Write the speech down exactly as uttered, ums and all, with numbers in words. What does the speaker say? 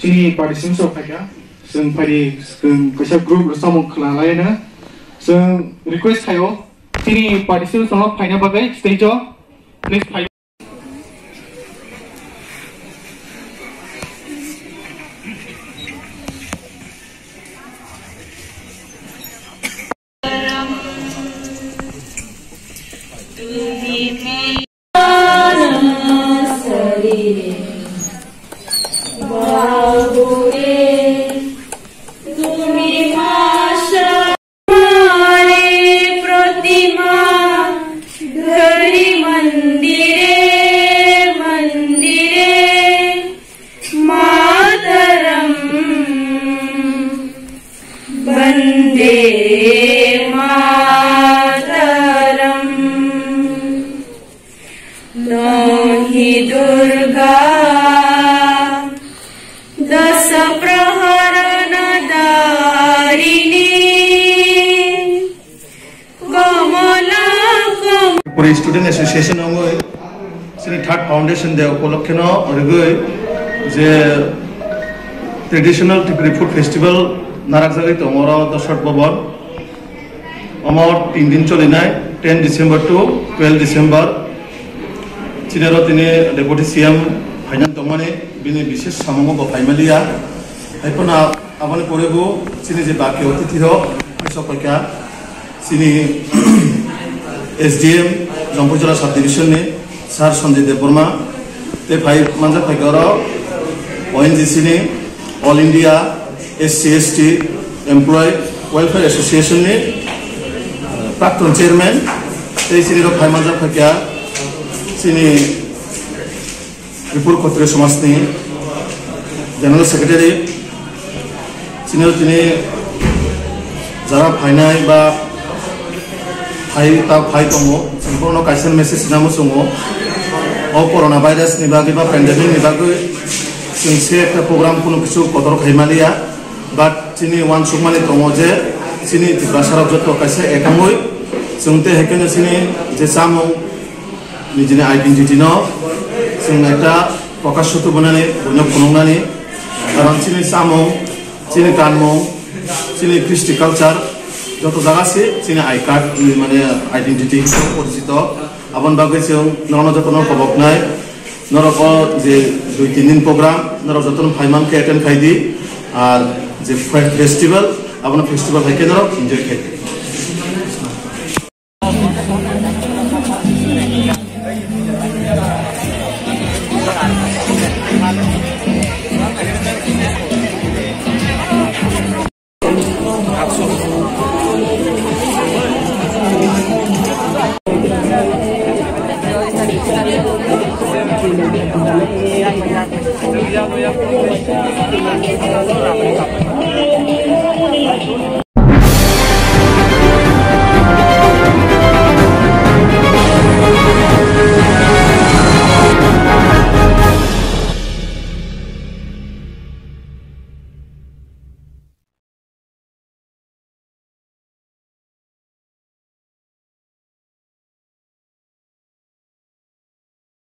Chini participants rok phaikha, chwng phaidi, chwng kaisa group rwchapmung khwna laina. Chwng request khaio, chini participants rok phaina bagwi stage o, please phai. तुम्हारे प्रतिमा धरी मंदिरे मंदिरे मातरम वंदे मातरम। नो हि दुर्गा दश प्रहरण धारिणी कमला कम- Puri Student Association ongoi chini third foundation day upolokkhe no rigoi je traditional Tripuri food festival narakjagwi tongo oro Dosot Bhavan. Omo tin din cholinai, ten December to twelve December. Chini oro tini Deputy C M phainan tongmani, bini bises samungo bo phaimaliya. Haiphano aboni pore bo chini je baki otithi rok phai sok paikha, chini S D M Jompuijala sub division ni Sir Sanjay Debbarma, tei phai manjak phaikha oro O N G C ni All India S C S T Employee Welfare Association ni, uh, Prakton Chairman, tei chini rok phai manjak phaikha chini Tripura Khatriya Samaj ni General Secretary, chini tini jara phainai ba phai ta phai tongo, chwng bono kaisa message sinamo chwngo. O corona virus ni bagwi ba pandemic ni bagwi chwng se ekta program kuno kisu kotor khai maliya, but chini uansukmani tongo je chini Tiprasa rok joto kaisa ekongwi chwng tei hai kheno chini je chamung nijini identity no chwng ekta prakash sutu banani, buino phunuknani, karon chini chamung, chini kanmung, chini Kristi culture, joto jaga se chini I card, mane identity hisabe porichito. Aboni bagwi chwng norokno jotono koboknai, norok o je dui tin din program, norok jotono phaiman khe attend khai di, ar je fe-, festival, abono festival hai khe norok enjoy khai di.